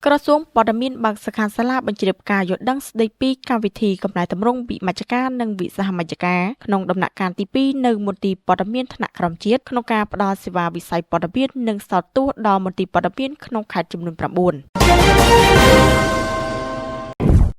ក្រសួងព័ត៌មានបើកសិក្ខាសាលាបញ្ជ្រាបការយល់ដឹងស្តីពីកម្មវិធីកំណែទម្រង់វិមជ្ឈការនិងវិសហមជ្ឈការក្នុងដំណាក់កាលទី2នៅមន្ទីរព័ត៌មានថ្នាក់ក្រោមជាតិក្នុងការផ្ដល់សេវាវិស័យព័ត៌មាននិងសោតទស្សន៍ដល់មន្ទីរព័ត៌មានក្នុងខេត្តចំនួន9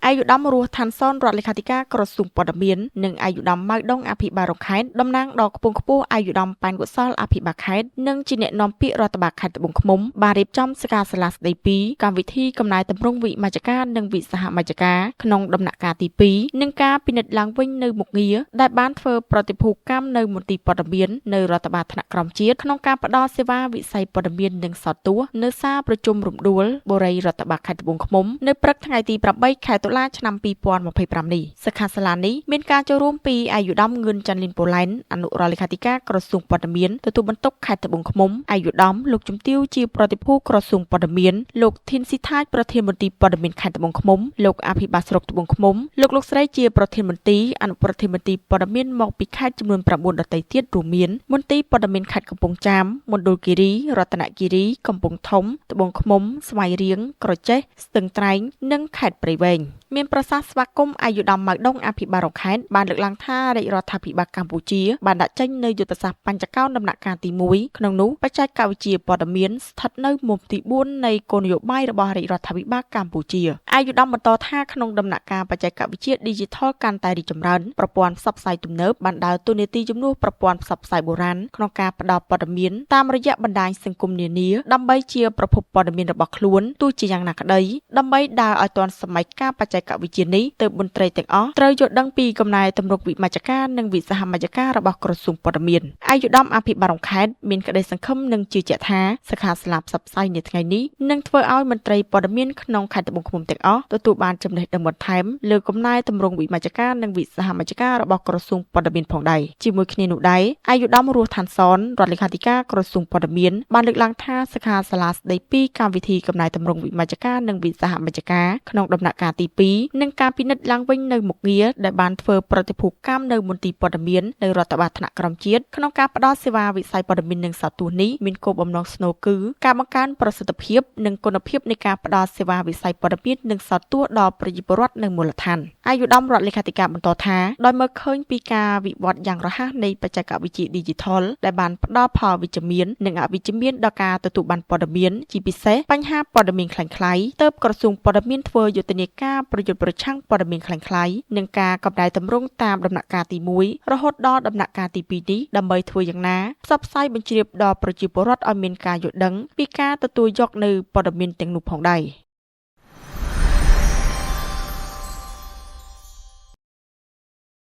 ឯកឧត្តមរស់ឋានសនរដ្ឋលេខាធិការក្រសួងព័ត៌មាននិងឯកឧត្តមម៉ៅដងអភិបាលរងខេត្តតំណាងដល់ខ្ពង់ខ្ពស់ឯកឧត្តមប៉ែនកុសលអភិបាលខេត្តនិងជាអ្នកនាំពាក្យរដ្ឋបាលខេត្តត្បូងឃ្មុំបានរៀបចំសិក្ខាសាលាស្តីពីកម្មវិធីកំណែទម្រង់វិមជ្ឈការនិងវិសហមជ្ឈការក្នុងដំណាក់កាលទី2និងការពិនិត្យឡើងវិញនៅមុខងារដែលបានធ្វើប្រតិភូកម្មនៅមន្ទីរព័ត៌មាននៅរដ្ឋបាលថ្នាក់ក្រោមជាតិក្នុងការផ្ដល់សេវាវិស័យព័ត៌មាននិងសោតទស្សន៍នៅសាលប្រជុំរំដួលបុរីរដ្ឋបាលខេត្តត្បូងឃ្មុំនៅព្រឹកថ្ងៃទី8ខែតុលាឆ្នាំ2025នេះសិក្ខាសាលានេះមានការចូលរួមពីឯកឧត្តមងឿនច័ន្ទលីនប៉ូឡែនអនុរដ្ឋលេខាធិការក្រសួងព័ត៌មានទទួលបន្ទុកខេត្តត្បូងឃ្មុំឯកឧត្តមលោកជំទាវជាប្រតិភូក្រសួងព័ត៌មានលោកធីនស៊ីថាចប្រធានមន្ទីរព័ត៌មានខេត្តត្បូងឃ្មុំលោកអភិបាលស្រុកត្បូងឃ្មុំលោកលោកស្រីជាប្រធានមន្ទីរអនុប្រធានមន្ទីរព័ត៌មានមកពីខេត្តចំនួន9ដទៃទៀតរួមមានមន្ទីរព័ត៌មានខេត្តកំពង់ចាមមណ្ឌលគិរីរតនគិរីកំពង់ធំត្បូងឃ្មុំស្វាយរៀងក្រចេះស្ទឹងត្រែងនិងខេត្តព្រៃវែងមានប្រសាសន៍ស្វាគមន៍ឯកឧត្តមម៉ៅដងអភិបាលរងខេត្តបានលើកឡើងថារាជរដ្ឋាភិបាលកម្ពុជាបានដាក់ចេញនូវយុទ្ធសាស្ត្របញ្ចកោណដំណាក់កាលទី1ក្នុងនោះបច្ចេកវិទ្យាព័ត៌មានស្ថិតនៅមុំទី4នៃគោលនយោបាយរបស់រាជរដ្ឋាភិបាលកម្ពុជាឯកឧត្តមបន្តថាក្នុងដំណាក់កាលបច្ចេកវិទ្យា Digital កាន់តែរីកចម្រើនប្រព័ន្ធផ្សព្វផ្សាយទំនើបបានដើរតួនាទីជំនួសប្រព័ន្ធផ្សព្វផ្សាយបុរាណក្នុងការផ្ដល់ព័ត៌មានតាមរយៈបណ្ដាញសង្គមនានាដើម្បីជាប្រភពព័ត៌មានរបស់ខ្លួនទោះជាយ៉ាងណាក្តីដើម្បីដើរឲ្យទាន់សម័យកាលបច្ចេកវិទ្យានេះទើបមន្ត្រីទាំងអស់ត្រូវយល់ដឹងពីកំណែទម្រង់វិមជ្ឈការនិងវិសហមជ្ឈការរបស់ក្រសួងព័ត៌មានឯកឧត្តមអភិបាលរងខេត្តមានក្តីសង្ឃឹមនិងជឿជាក់ថាសិក្ខាសាលាផ្សព្វផ្សាយនាថ្ងៃនេះនឹងធ្វើឲ្យមន្ត្រីព័ត៌មានក្នុងខេត្តត្បូងឃ្មុំទាំងអស់ទទួលបានចំណេះដឹងបន្ថែមលើកំណែទម្រង់វិមជ្ឈការនិងវិសហមជ្ឈការរបស់ក្រសួងព័ត៌មានផងដែរជាមួយគ្នានោះដែរឯកឧត្តមរស់ឋានសនរដ្ឋលេខាធិការក្រសួងព័ត៌មានបានលើកឡើងថាសិក្ខាសាលាស្តីពីកម្មវិធីកំណែទម្រង់វិមជ្ឈការនិងវិសហមជ្ឈការក្នុងដំណាក់កាលទី2និងការពិនិត្យឡើងវិញនៅមុខងារដែលបានធ្វើប្រតិភូកម្មនៅមន្ទីរព័ត៌មាននៅរដ្ឋបាលថ្នាក់ក្រោមជាតិក្នុងការផ្ដល់សេវាវិស័យព័ត៌មាននិងសោតទស្សន៍នេះមានគោលបំណងស្នូលគឺការបង្កើនប្រសិទ្ធភាពនិងគុណភាពនៃការផ្ដល់សេវាវិស័យព័ត៌មាននិងសោតទស្សន៍ដល់ប្រជាពលរដ្ឋនៅមូលដ្ឋានឯកឧត្តមរដ្ឋលេខាធិការបន្តថាដោយមើលឃើញពីការវិវត្តយ៉ាងរហ័សនៃបច្ចេកវិទ្យា Digital ដែលបានផ្ដល់ផលវិជ្ជមាននិងអវិជ្ជមានដល់ការទទួលបានព័ត៌មានជាពិសេសបញ្ហាព័ត៌មានក្លែងក្លាយទើបក្រសួងព័ត៌មានធ្វើយុទ្ធនាការប្រយុទ្ធប្រឆាំងព័ត៌មានក្លែងក្លាយនិងការកំណែទម្រង់តាមដំណាក់កាលទី1រហូតដល់ដំណាក់កាលទី2នេះដើម្បីធ្វើយ៉ាងណាផ្សព្វផ្សាយបញ្ជ្រាបដល់ប្រជាពលរដ្ឋឲ្យមានការយល់ដឹងពីការទទួលយកនៅព័ត៌មានទាំងនោះផងដែរ។